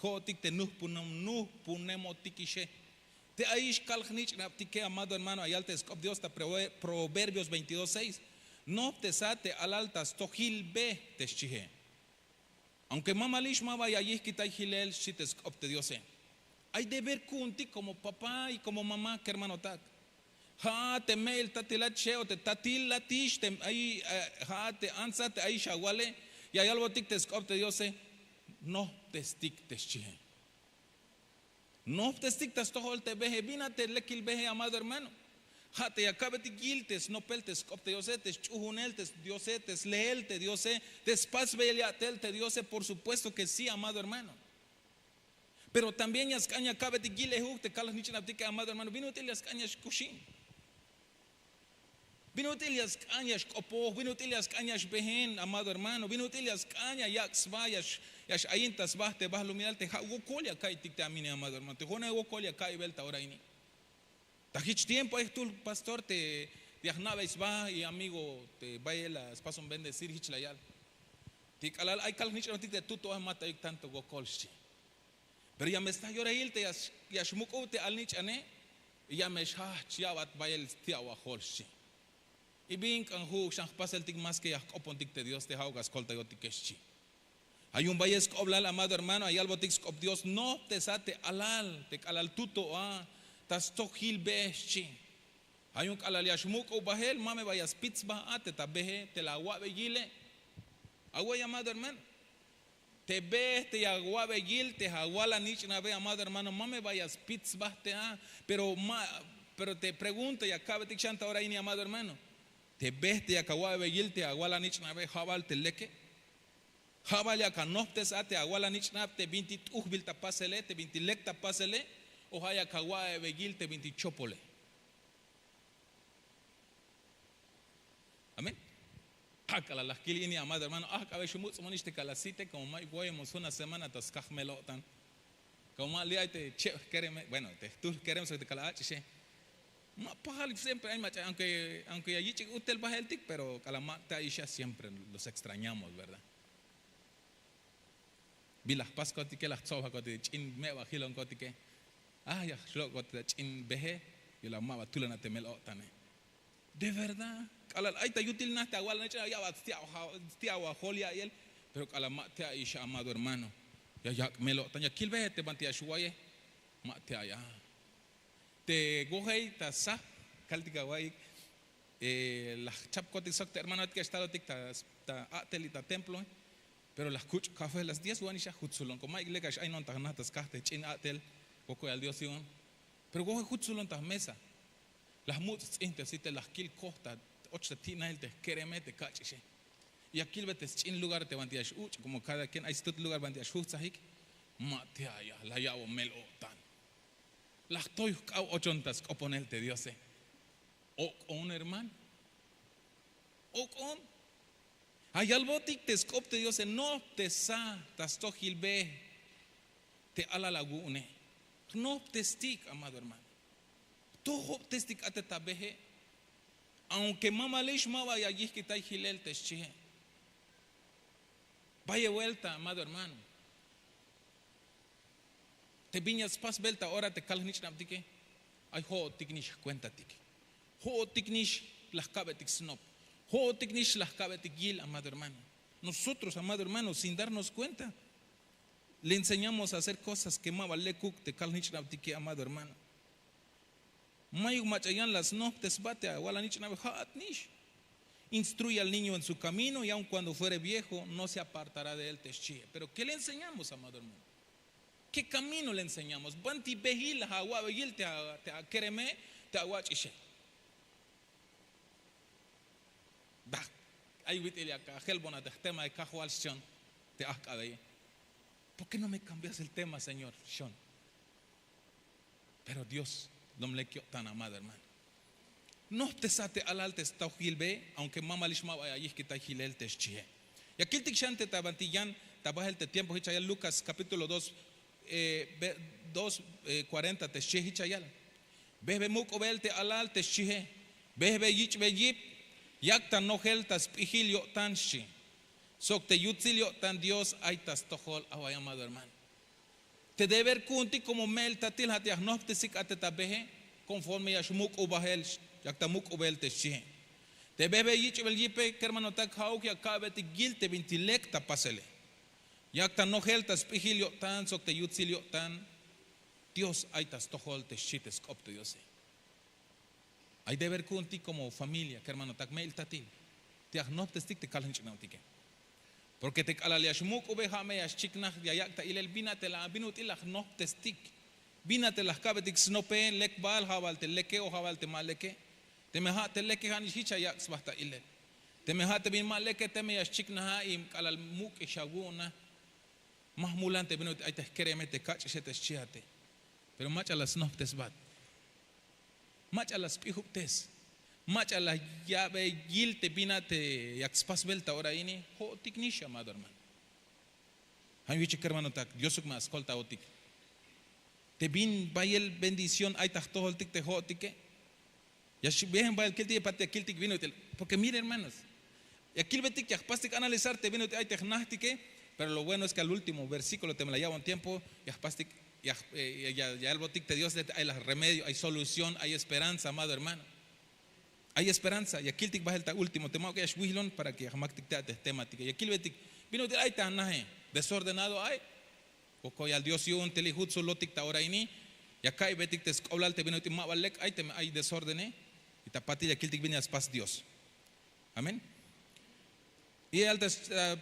Jo'otik te nuhpunem nuhpunemotikixe. Te ayix kal jnich'nabtike amado hermano ya yal te sk'op dios ta proverbios veintidós seis. Nohptesa te alal ta stojil be te xchihe. Aunke mamalix ma ba ya yihkitay hilel xchi te sk'op te diose. Ay deber ku'untik komo papá y komo mamá kermanotak. Ha'at te me'il tatilat xe'o te tatilatix te ay ha'at te antsa te ayix awale. Ya yalbotik te sk'op te diose. Nohptestik te xchihe. Nohptestik ta stojol te behe bin a te lekil behe amado hermano. Ha te ya ka'betik yil te snopel te sk'op te diose te sch'uhunel te diose te slehel te diose te spasbeyel ya'tel te diose por supuesto ke sí amado hermano. Pero también ya sk'an ya ka'betik yil ejuk te kal jnich'nabtike amado hermano bin ut'il ya sk'an ya xkuxin? Bin ut'il ya sk'an ya xk'opoj bin ut'il ya sk'an ya xbehen amado hermano bin ut'il ya sk'an ya yak' sba ya x'ayin ta sba te bahluminal te ha wokol ya ka'iytik te amine amado hermano te ho'one wokol ya ka'iybe ta ora ini. Ta hich tiempo ay jtuhl pastor te ya jna'bey sba y amigo te bayel la spason bendecir hich la yal. Te k'alal ay kal jnich'anotik te tuto a ma ta ayuk tanto wokol xchi. Pero ya me sta yorahil te ya xmuk'ub te alnich'ane. Ya me xhahch ya'bat bayel sti' awajol xchi. Y bin k'an ju'uk xan jpaseltik más ke ya jk'opontik te dios te ha'uk a skoltayotike xchi. Ay yu'un bayel sk'oblal amado hermano ay yalbotik sk'op dios nohptesa te alal te k'alal tuto a ta stojil be xchi. Ay yu'un k'alal ya xmuk'ub bahel ma me ba ya spit sba a te ta behe te la awa'bey yile. Awey amado hermano. Te be te ya awa'bey yil te awal anich'nabe amado hermano ma me ba ya spit sba te a. Pero ma pero te pregunta ya ka'betik xan ta ora ini amado hermano. Te be te ya awa'bey yil te awal anich'nabe ha bal te leke? Ha bal ya anohptes a te awal anich'nab te bintik t'ujbil ta pasele te bintik lek ta pasele? O ha ya awa'bey yil te bintik chopole? Amén. Ak'ala la jkil ini amado hermano ajk'abe xumutz'monix te kala site komo mayuk woyemon suna semana ta skaj mel-o'tan. Komo ma li' ay te cheb jkereme bueno te jtuhl jkereme sok te kala ach'ixe. Ma pajal siempre ay mach'a aunke ya yich'ik utel baheltik pero k'ala ma te ayixa siempre los extrañamos verdad. Bin la jpaskotike la jtsobjakotike ch'in me'ba jilonkotike. Ah ya jlok'kot ta ch'in behe. Yu'un la ma ba tulanat te mel-o'tane. De verdad k'alal ay ta yutil na te awal anich'nab ya'bat sti' awajol ya'iyel. Pero k'alal ma te ayixa amado hermano. Ya yak' mel-o'tan ya kilbe te banti ya xwaye. Ma te ay a te wojey ta saj. Kaltik awa'iyik. La jchapkotik sok te hermanotik ya xtalotik ta a'tel y ta templo. Pero la jkuch' kafe las diez wa'anix ya jutsulon komo mayuk lek ya x'aynon ta jna ta skaj te ch'in a'tel. Wokoyal dios yu'un. Pero wojey jutsulon ta jmesa. La jmuts' jtz'in te site la jkil koj ta och ta ti'nail te jkereme te kach'ixe. Ya kilbe te sch'in lugar te banti ya x'uch' komo kada kien ay stut lugar banti ya xjujtzajik. Ma te ay a la ya'bon mel-o'tan. La jtoy jk'ab ochon ta sk'oponel te Diose. Ok'on hermano. Ok'on. Ayalbotik te sk'op te Diose, nojptesa ta stojil be te alal awu'une. Jnojptestik amado hermano. Jtojobtestik a te ta behe. Aunke mamalix ma ba ya yijkitay jilel te xchihe. Bayel buelta amado hermano. Te bin ya spas buelta ora te kal jnich'nabtike. Ay ho'otik nix jkuentatik. Ho'otik nix la jka'betik snop. Ho'otik nix la jka'betik yil amado hermano. Nosotros amado hermano sin darnos kuenta le enseñamos a hacer kosas ke ma ba lekuk te kal jnich'nabtike amado hermano. Mayuk mach'a yan la snojptesbat te awal anich'nabe ha'at nix. Instruye al niño en su kamino y aun kuando fuere viejo no se apartará de él te xchihe. Pero ke le enseñamos amado hermano? Ke kamino le enseñamos banti behil la awa'beyil te akereme te awach'ixe. Ay wit'il ya kajelbona te jtema de kajwal xchon te ajk'abeye. Porke no me kambias el tema señor xchon? Pero dios lom lek yo'tan amado hermano. Nojptesa te alal te stojil be aunke mamalix ma ba ya yijkitay jilel te xchihe. Ya kiltik xan te ta banti yan ta bahel te tiempo hich ayal lukas kapítulo dos, dos kuarenta te xchihe hich ayal. Behbe muk'ubel te alal te xchihe. Behbe yich'be yip. Yak ta nojel ta sp'ijil yo'tan xchi. Sok te yutsil yo'tan dios ay ta stojol away amado hermano. Te deber ku'untik komo me'iltatil ha te ya jnojptesik a te ta behe konforme ya xmuk'ub bahel. Yak ta muk'ubel te xchihe. Te behbe yich'bel yipe kermanotak ha'uk ya ka'betik yil te binti lek ta pasele. Yak ta nojel ta sp'ijil yo'tan sok te yutsil yo'tan. Dios ay ta stojol te xchi te sk'op te diose. Ay deber ku'untik komo familia kermanotak me'iltatil te ya jnojptestik te kal jnich'nabtike. Porke te k'alal ya xmuk'ube ha me ya xchiknaj ya yak' ta ilel bin a te la bin ut'il la jnojptestik. Bin a te la jka'betik snope lek bal ha bal te leke o ha bal te ma leke. Teme ha te leke ha nix hich ya yak' sba ta ilel. Teme ha te bin ma leke teme ya xchiknaja y k'alal muk'ix awu'un a. Ma jmulan te bin ut'il ay te jkereme te kach'ixe te xchihate. Pero mach'a la snojptesbat. Mach'a la sp'ijubtes. Mach'a la ya'be yil te bin a te yak spas buelta ora ini. Ho'otik nix amado hermano. Ha yuchik kermanotak diosuk ma skoltaotik. Te bin bayel bendición ay ta jtojoltik te ho'otike. Ya xbehen bayel kiltik ya pat ya kiltik bin ut'il. Porke mira hermanos, ya kilbetik ya jpastik analizar te bin ut'il ay te jnajtike. Pero lo bueno es ke al último versíkulo teme la ya'bon tiempo ya jpastik ya yalbotik te dios ay la remedio ay solución ay esperanza amado hermano. Ay esperanza ya kiltik bahel ta último te ma'uk ya xwihilon para ke ya jmaktik te a te jtematike ya kilbetik. Bin ut'il ay ta nahe desordenado ay. Wokoyal dios yu'un te li jutsulotik ta ora ini. Ya ka'iybetik te sk'oblal te bin ut'il ma ba lek ay teme ay desordene. Y ta patil ya kiltik bin ya spas dios. Amén. Y al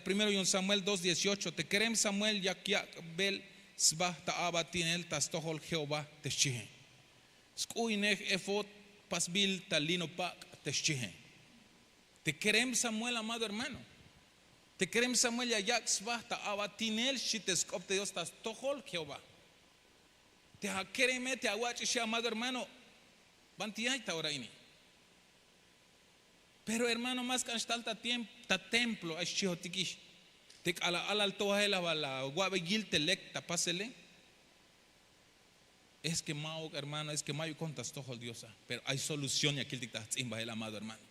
primero yu'un samuel dos dieciocho te kerem samuel yak yak'bel sba ta a'batinel ta stojol jehová te xchihe. Sk'u'inej efod pasbil ta lino pak' te xchihe. Te kerem samuel amado hermano. Te kerem samuel ya yak' sba ta a'batinel xchi te sk'op te dios ta stojol jehová. Te akereme te awach'ixe amado hermano. Banti ay ta ora ini. Pero hermano ma sk'an xtal ta templo ay xchihotikix. Te k'alal alal to bahel a bal awa'be yil te lek ta pasele. Es ke ma'uk hermano es ke mayukon ta stojol dios a. Pero ay solución ya kiltik ta jtz'in bahel amado hermano.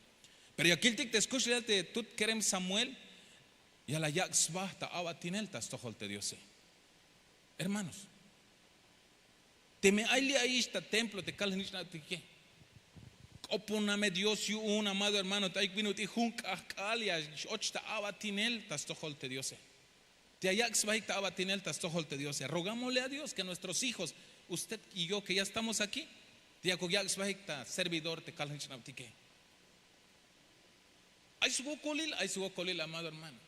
Pero ya kiltik te skuxlejal te tut kerem samuel. Ya la yak' sba ta a'batinel ta stojol te diose. Hermanos, teme ay li' ayix ta templo te kal jnich'nabtike. K'opona me dios yu'un amado hermano te ayuk bin ut'il jun k'ahk'al ya x-och ta a'batinel ta stojol te diose. Te ya yak' sbahik ta a'batinel ta stojol te diose rogámosle a dios ke nuestros hijos, usted y yo ke ya estamos akí, te yakuk yak' sbahik ta servidor te kal jnich'nabtike. Ay swokolil ay swokolil amado hermano.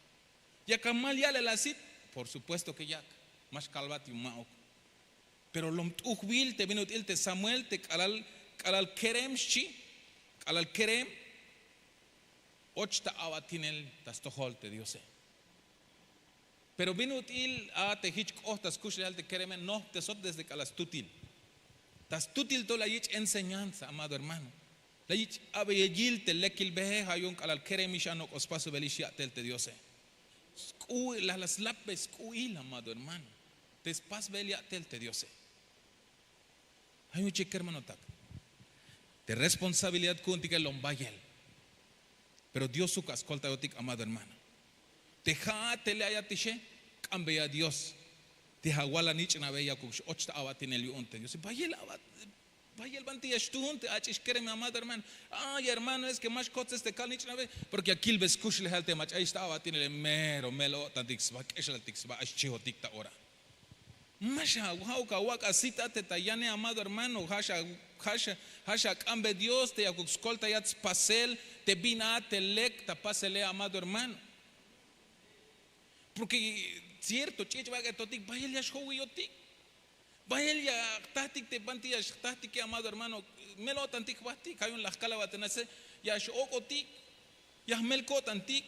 Yak amal ya'lel asit. Por supuesto ke yak. Ma xkalbat yu'un ma'uk. Pero lom t'ujbil te bin ut'il te samuel te k'alal kerem xchi. K'alal kerem och ta a'batinel ta stojol te diose. Pero bin ut'il a te hich k'oht ta skuxlejal te kereme nojptesot desde k'alal stutil. Ta stutil to la yich' enseñanza, amado hermano. La yich' abeyel yil te lekil behe. Ha yu'un k'alal keremix a nok'o spasbelix ya'tel te diose. Sk'u'il la slapbe sk'u'il, amado hermano, te spasbel ya'tel te diose. Ha yu'un che kermanotak, te responsabilidad ku'untike lom bayel. Pero diosuk a skoltayotik, amado hermano. Te ha'at te le' ayatixe, k'ambeya dios. Te awal anich'nabe yakuk x-och ta a'batinel yu'un te diose. Bayel a'bat bayel banti ya xtuhun te ach'ix kerem, amado hermano. Ay hermano, es ke ma xkotses te kal nich'nabe, porke ya kilbe skuxlejal te mach'a ayix ta a'batinele. Mero mel-o'tantik sba, k'exlaltik sba, ay xchihotik ta ora. Ma xa ha'uk awak' asit a te ta yane, amado hermano. Ha xa ha xa ha xak'ambe dios te yakuk skoltayat spasel te bin a te lek ta pasele, amado hermano. Porke cierto ch'ich' bak'etotik bayel ya xjowiyotik. Bayel ya jtajtik te banti ya xjtajtike, amado hermano. Mel-o'tantik jbahtik. Ha yu'un la jkal aba te naxe, ya x-ok'otik, ya jmel ko'tantik.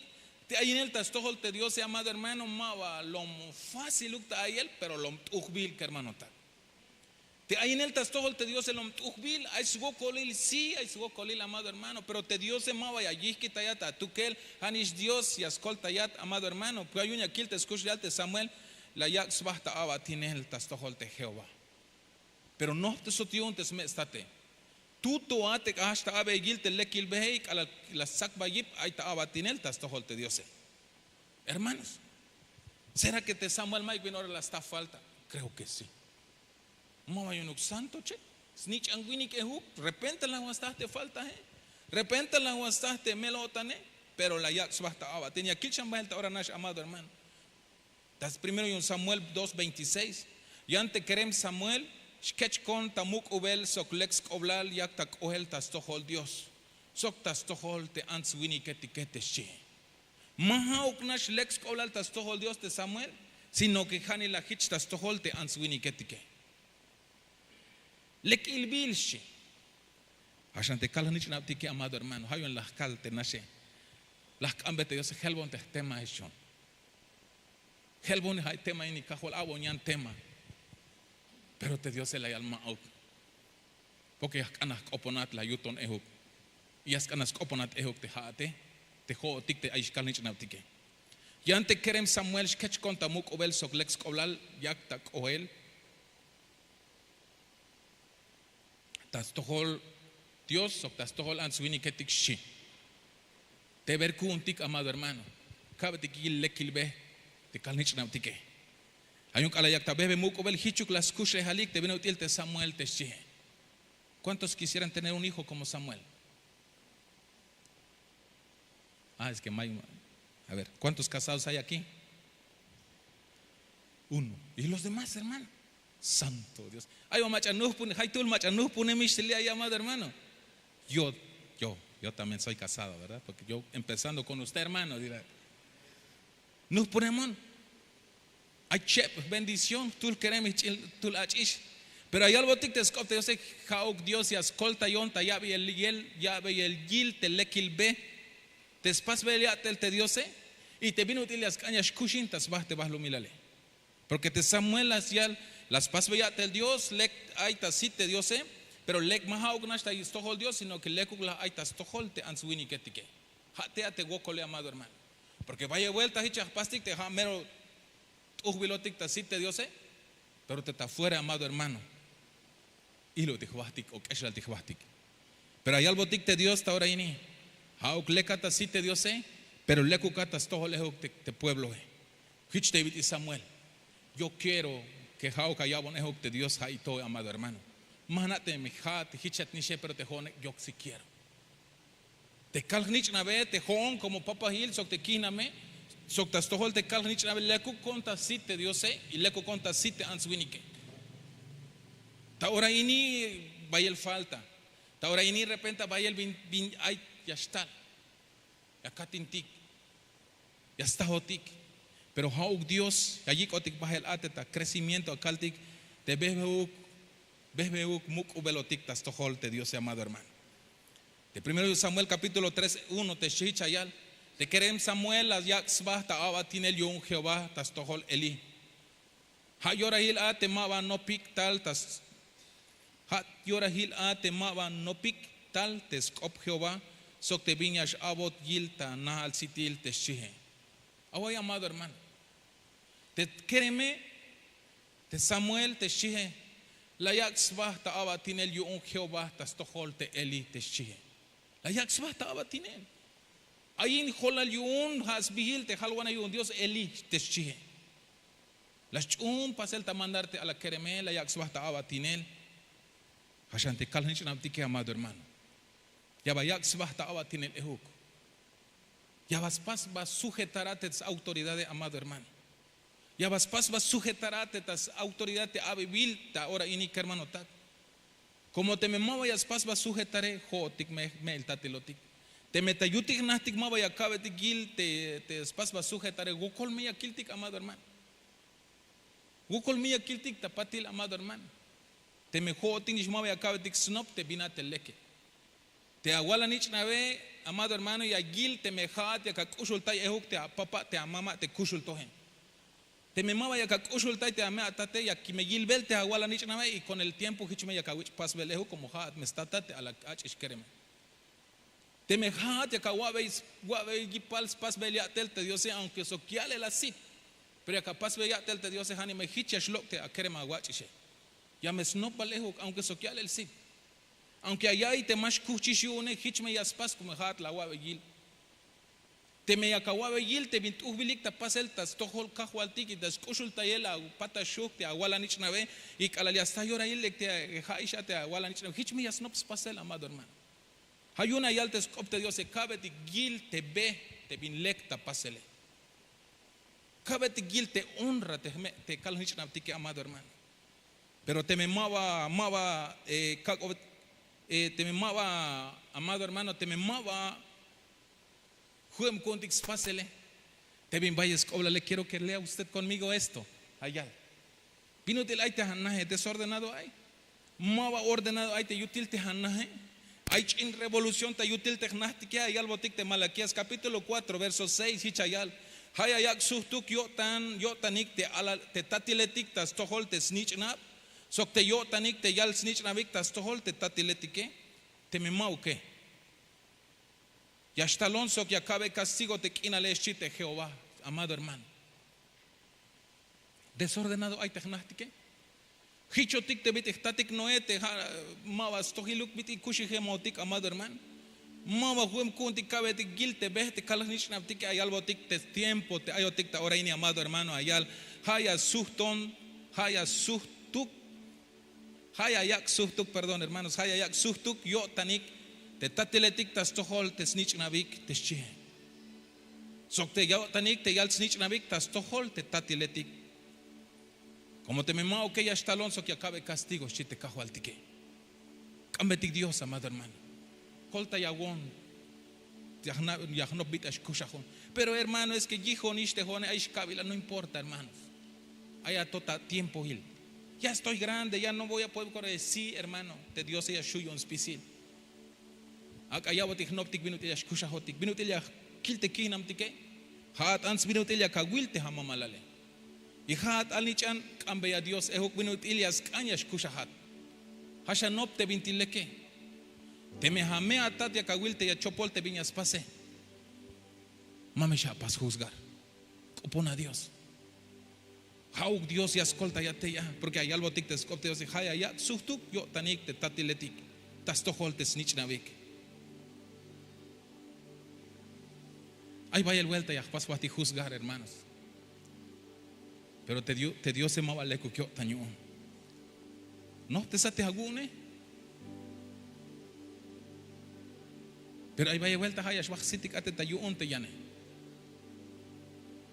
Te ayinel ta stojol te diose, amado hermano, ma ba lom fáciluk ta a'iyel, pero lom t'ujbil, kermanotak. Te ayinel ta stojol te diose lom t'ujbil. Ay swokolil, sí, ay swokolil, amado hermano, pero te diose ma ba ya yijkitayat atukel. Ha nix dios ya skoltayat, amado hermano. Ha yu'un ya kil te skuxlejal te samuel, la yak' sba ta a'batinel ta stojol te jehová. Pero nohptesot yu'un te sme' state. Tuto a te k'ax ta a'beyel yil te lekil behe, y k'alal la stsakba yip ay ta a'batinel ta stojol te diose. Hermanos, será ke te samuel mayuk bin ora la sta falta? Kreo ke sí. Ma ba yu'unuk santo che. Snich'an winik ehuk. Repente la wan staj te faltahe. Repente la wan staj te mel-o'tane. Pero la yak' sba ta a'batinel. Ya kil xan bahel ta ora nax, amado hermano. Ta primero yu'un samuel dos veintiséis. Yan te kerem samuel, xkechkon ta muk'ubel sok lek sk'oblal yak ta k'ohel ta stojol dios, sok ta stojol te ants-winiketike, te xchi. Ma ha'uk nax lek sk'oblal ta stojol dios te samuel, sino ke ha nix la hich ta stojol te ants-winiketike. Lek ilbil, xchi. Ha xan te kal jnich'nabtike, amado hermano, ha yu'un la jkal te naxe. La jk'ambe te diose, jelbon te jtema, xchi. Jelbon, ay tema ini kajwal, a'bon yan tema. Pero te diose la yal ma'uk. Porke ya jk'an la jk'oponat, la yuton ehuk. Y ya sk'an la sk'oponat ehuk te ha'ate, te ho'otik te ayix kal jnich'nabtike. Yan te kerem samuel xkechkon ta muk'ubel sok lek sk'oblal yak ta k'ohel ta stojol dios sok ta stojol ants-winiketik, xchi. Te ver ku'untik, amado hermano, kabeytik yil lekil be te kal jnich'nabtike. Ha yu'un k'alal yak ta behbe muk'ubel, hichuk la skuxlejalik te bin ut'il te samuel, te xchi. ¿Cuántos quisieran tener un hijo como samuel? Ah, es que may. A ver, ¿cuántos casados hay aquí? Uno. ¿Y los demás, hermano? Santo dios. Ay ba mach'a nuhpune, ay tul mach'a nuhpunemix te li' ay, amado hermano. Yo yo yo también soy casado, ¿verdad? Porke yo empezando kon usted, hermano, dirá. Nuhpunemon. Ay cheb bendición jtul kerem, jch'il jtul ach'ix. Pero ya yalbotik te sk'op te diose, ha'uk dios ya skoltayon ta ya'beyel yil te lekil be, te spasbel ya'tel te diose, y te bin ut'il ya sk'an ya xkuxin ta sba te bahlumilale. Porke te samuel la yal, la spasbe ya'tel dios, lek ay ta sit te diose. Pero lek ma ha'uk nax ta stojol dios, sino ke lekuk la ay ta stojol te ants-winiketike. Ha te a te wokole, amado hermano. Porke bayel buelta hich ya jpastik te ha mero t'ujbilotik ta sit te diose. Pero te ta fuera, amado hermano, iluk te jbahtik o k'exlal te jbahtik. Pero ya yalbotik te dios ta ora ini, ha'uk lekat ta sit te diose, pero lekukat ta stojol ehuk te puebloe. Hich te bit'il samuel. Yo quiero ke ha'uk aya'bon ehuk te dios ha'i to, amado hermano. Ma jna' te me ha'at te hichat nixe, pero te ho'onek, yo sí quiero. Te kal jnich'nabe, te ho'on komo papahil sok te kihname, sok ta stojol te kal jnich'nabe, lekuk kon ta sit te diose y lekuk kon ta sit te ants-winike. Ta ora ini bayel falta. Ta ora ini repente bayel bin ay ya xtal, ya katintik, ya stahotik. Pero ha'uk dios ya yik'otik bahel a te ta krecimiento, ya kaltik te behbeuk behbeuk muk'ubelotik ta stojol te diose, amado hermano. Te primero de samuel kapítulo tres uno te xchi, hich ya yal te kerem samuel la yak' sba ta a'batinel yu'un jehová ta stojol eli. Ha yorahil a te ma ba nopik tal ta s- Ha' yorahil a te ma ba nopik tal te sk'op Jehová sok te bin ya x'a'bot yil ta nahal sitil te xchihe. Away amado hermano, te kereme, te Samuel te xchihe, la yak' sba ta a'batinel yu'un Jehová ta stojol te Elí te xchihe. La yak' sba ta a'batinel. Ayin jolal yu'un ha sbihil te jalwanej yu'un Dios Elí te xchihe. La sch'uhun pasel ta mandar te ala kereme, la yak' sba ta a'batinel. Ja'xan te kal-jnich'nabtike amado hermano, ya ba yak' sba ta a'batinel ehuk. Ya ba spas ba sujetar a te s-autoridade amado hermano. Ya ba spas ba sujetar a te ta s-autoridad te a'bebil ta ora ini kermanotak. Komo teme ma ba ya spas ba sujetare, jo'otik me me'iltatilotik. Teme ta yutik jnajtik ma ba ya ka'betik yil te spas ba sujetare, wokol me ya kiltik amado hermano. Wokol me ya kiltik ta patil amado hermano. Teme jo'otik nix ma ba ya ka'betik snop te bin a te leke. Te awal anich'nabe amado hermano, ya yil teme ja'at yak ak'uxultay ehuk te apapa' te amama' te kuxul toje. Teme ma ba yak ak'uxultay te ame atate, yak me yilbel te awal anich'nabe y kon el tiempo jich me yak awich' pasbel ehuk komo ja'at me stata te ala ach'ix kereme. Teme ja'at yak awa'bey yipal spasbel ya'tel te diose aunke sok ya'lel asit, pero yak apasbey ya'tel te diose, ha nimek jich ya xlok' te akerem awach'ixe. Ya me snopbal ehuk aunke sok ya'lel sit. Aunke ya ya'iy te ma xkuhchix yu'une, jich me ya spas kume ja'at la awa'bey yil. Teme yak awa'bey yil te bin t'ujbilik ta pasel ta stojol kajwaltik y ta sk'uxultayel apataxuj te awal anich'nabe, y k'alal ya sta yorahil ek te ha'ix a te awal anich'nabe, jich me ya snop spasel amado hermano. Ha yu'un ya yal te sk'op te diose, ka'betik yil te be te bin lek ta pasele. Ka'betik yil te honra te jme' te kal-jnich'nabtike amado hermano. Pero teme ma ba ma ba kak'o, teme ma ba amado hermano, teme ma ba ju'em ku'untik spasele, te bin bayel sk'oblale, quiero que lea usted konmigo esto. Ayal, bin ut'il ay te anahe desordenado ay. Ma ba ordenado ay te yutil te anahe. Ay ch'in revolución ta yutil te jnajtike. Ayalbotik te Malaquías capítulo cuatro verso seis, hich ayal: ha ya yak' sujtuk yo'tan yo'tanik te alal te tatiletik ta stojol te snich'nab, sok te yo'tanik te yal snich'nabik ta stojol te tatiletike. Teme ma'uke, ya xtalon sok ya ka'be kastigo te k'inale, xchi te Jehová. Amado hermano, desordenado ay te jnajtike. Jichotik te bit'il jtatik Noé te ha ma ba stojiluk bit'il kuxijemotik amado hermano. Ma ba ju'em ku'untik ka'betik yil te be te kal-jnich'nabtike. Ayalbotik te tiempo te ayotik ta ora ini amado hermano, ayal: ha ya sujton, ha ya sujtuk, ha ya yak' sujtuk, perdón hermanos, ha ya yak' sujtuk yo'tanik te tatiletik ta stojol te snich'nabik te xchihe, sok te yo'tanik te yal snich'nabik ta stojol te tatiletik. Komo teme ma'uke ya xtalon sok ya ka'be kastigo, xchi te kajwaltike. K'ambetik Dios amado hermano. Koltayawon, ya jnop bit'il ya xkuxajon. Pero hermano, es que yijonix te jo'one, ay xkabil a, no importa hermanos. Ay ato ta tiempohil. Ya estoy grande, ya no voy a poder correr. Sí hermano, te diose ya xju' yu'un spisil. Ak'a ya'botik jnoptik bin ut'il ya xkuxajotik, bin ut'il ya kil te kijnamtike. Ja'at ants bin ut'il yak awil te jamamalale. Y ja'at alnich'an k'ambeya Dios ehuk bin ut'il ya sk'an ya xkuxajat. Ha xanop te bintik leke. Teme jame atat yak awil te ya chopol te bin ya spase, ma me xapas juzgar. K'opona Dios. Ja'uk Dios ya skoltayat tey a, porke ayalbotik te sk'op te diose: ha ya yak' sujtuk yo'tanik te tatiletik ta stojol te snich'nabik. Ay bayel buelta ya jpas jbahtik juzgar hermanos. Pero te diose ma ba lekuk yo'tan yu'un. Nojptesat te awu'une. Pero ay bayel buelta ha' ya xbaj jsitik a te ta yu'un te yane.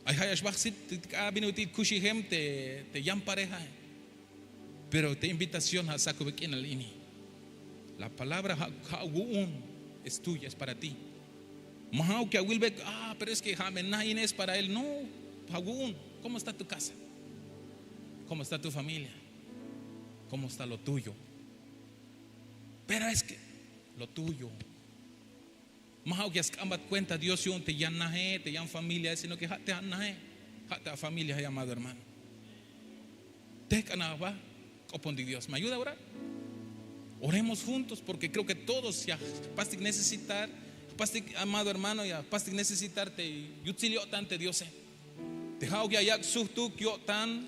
Ay ha' ya xbaj jsitik a bin ut'il kuxijem te yan parejae. Pero te invitación ha' sakube k'inal ini. La palabra ha' awu'un es tuya, es para ti. Ma ha'uk ya awilbey a, pero es que ha' me na ini es para él. No, awu'un. Cómo está tu casa? Cómo está tu familia? Cómo está lo tuyo? Pero es que lo tuyo. Ma ha'uk ya sk'ambat kuenta Dios yu'un te yan naje, te yan familiae, sino ke ha' te anaje, ha' te afamiliae amado hermano. Tejk'an aba. K'opontik Dios, me ayuda a orar. Oremos juntos, porque creo que todos ya jpastik necesitar, jpastik, amado hermano, ya jpastik necesitar te yutsil yo'tan te Diose. Te ja'uk ya yak' sujtuk yo'tan,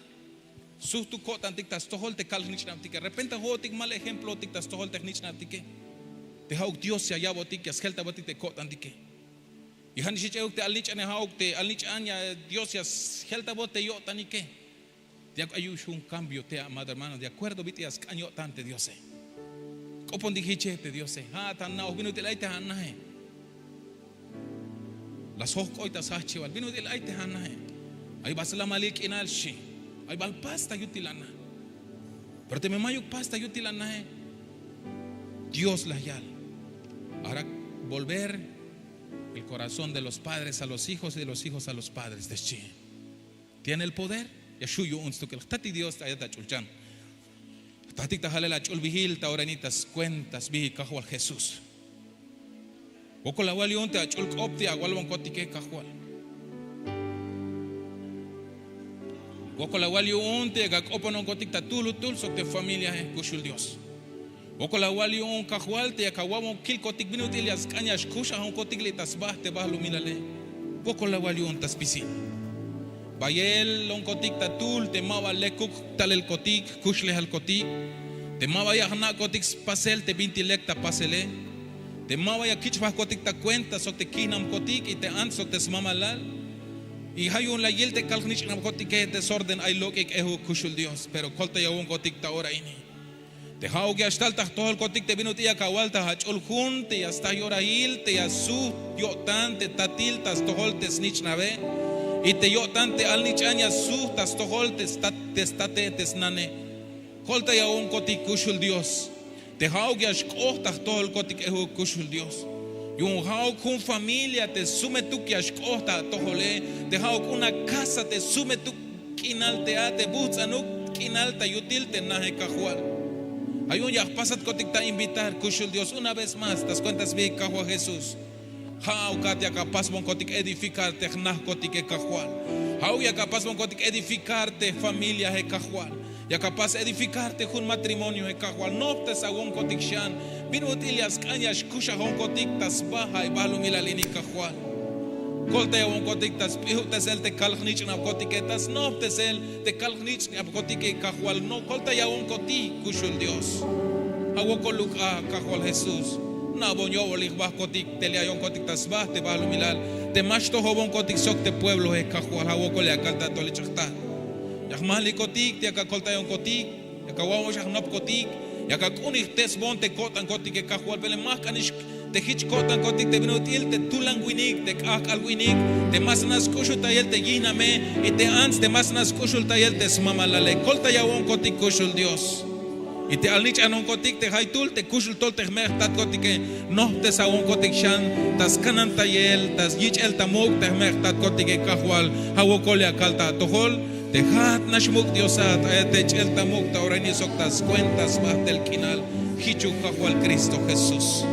sujtuk ko'tantik ta stojol te kal jnich'nabtike. Repente jo'otik mal ejemplotik ta stojol te jnich'nabtike. Te ja'uk Dios ya ya'botik, ya sjeltabotik te ko'tantike. Y ja' nix jich euk te alnich'ane, ja'uk te alnich'an ya Dios ya sjeltabot te yo'tanike. Te yak' ay yu'un cambio te, amado hermano, de acuerdo bit'il ya sk'an yo'tan te Diose. K'opontik jiche te Diose. Ja' ta na'oj bin ut'il ay te ja' naje. La sjok'oy ta sjajchibal bin ut'il ay te ja' naje. Ay bal slamalil k'inal xchi. Ay bal pas ta yutil a na. Pero teme mayuk pas ta yutil a naje, Dios la yal: hará volver el corazón de los padres a los hijos y de los hijos a los padres, te xchi. Tiene el poder. Ya xju' yu'un stukel. Jtatik Dios, ayat ach'ulchan. Jtatik ta jalel ach'ulbihil ta ora ini ta skuenta sbihik Kajwal Jesús. Wokol awal yu'un te ach'ul k'op te ya awalbonkotike, Kajwal. Wokol awal yu'un te yak ak'opononkotik ta tuhlutuhl sok te familiae, kuxul Dios. Wokol awal yu'un, Kajwal, te yak awa'bon kilkotik bin ut'il ya sk'an ya xkuxajonkotik li' ta sba te balumilale. Wokol awal yu'un ta spisil. Bayelonkotik ta tuhl te ma ba lekuk talelkotik, jkuxlejalkotik, te ma ba ya jna'kotik spasel te bintik lek ta pasele, te ma ba ya kich' jbahkotik ta cuenta sok te kihnamkotik y te ants sok te smamalal. Y ja' yu'un la yil te kal jnich'nabkotike te sorden ay lok'ik ejuk, kuxul Dios. Pero koltayawonkotik ta ora ini. Te ja'uk ya xtal ta jtojolkotik te bin ut'il yak awal ta ach'ul jun te ya sta yorahil te ya sujt yo'tan te tatil ta stojol te snich'nabe. Y te yo'tan te alnich'an ya sujt ta stojol te stat, te state, te snane. Koltayawonkotik, kuxul Dios. Te ja'uk ya xk'oht ta jtojolkotik ejuk, kuxul Dios. Yu'un ja'uk jun familia te sumetuk ya xk'oht ta atojole. Te ja'uk una casa te sumetuk k'inal te a te buhts'anuk k'inal ta yutil te naje, Kajwal. Ja' yu'un ya jpasatkotik ta invitar, kuxul Dios, una vez más ta skuenta sbihik Kajwal Jesús. Ja'ukat yak apasbonkotik edificar te jnajkotike, Kajwal. Ja'uk yak apasbonkotik edificar te familiae, Kajwal. Yak apas edificar te jun matrimonioe, Kajwal. Nojptesawonkotik xan bin ut'il ya sk'an ya xkuxajonkotik ta sba ay balumilal ini, Kajwal. Koltayawonkotik ta sp'ijubtesel te kal jnich'nabkotike, ta snojptesel te kal jnich'nabkotike, Kajwal. No, koltayawonkotik, kuxul Dios. Ja' wokol luk' a, Kajwal Jesús. Na'bon yo'bolil jbahkotik te li'ayonkotik ta sba te balumilal, te ma xtojobonkotik sok te puebloe, Kajwal. Ja' wokol ya kal ta atol ich' jta. Ya jmahlikotik te yak akoltayonkotik, yak awa'bon xa jnopkotik, yak ak'unijtesbon te ko'tankotike, Kajwal. Belem ma jk'anix te jich ko'tankotik te bin ut'il te tulan winik, te k'ahk'al winik, te ma sna' sk'uxultayel te yijname, y te ants te ma sna' sk'uxultayel te smamalale. Koltayawonkotik, kuxul Dios. Y te alnich'anonkotik te jaytuhl te kuxul tol te jme' jtatkotike, nojptesawonkotik xan ta skanantayel, ta yich'el ta muk' te jme' jtatkotike, Kajwal. Ja' wokol ya kal ta atojol te ja'at nax muk' Diosat, ayat te ch'el ta muk' ta ora ini sok ta skuenta sbahtel k'inal. Jichuk, Kajwal Cristo Jesús.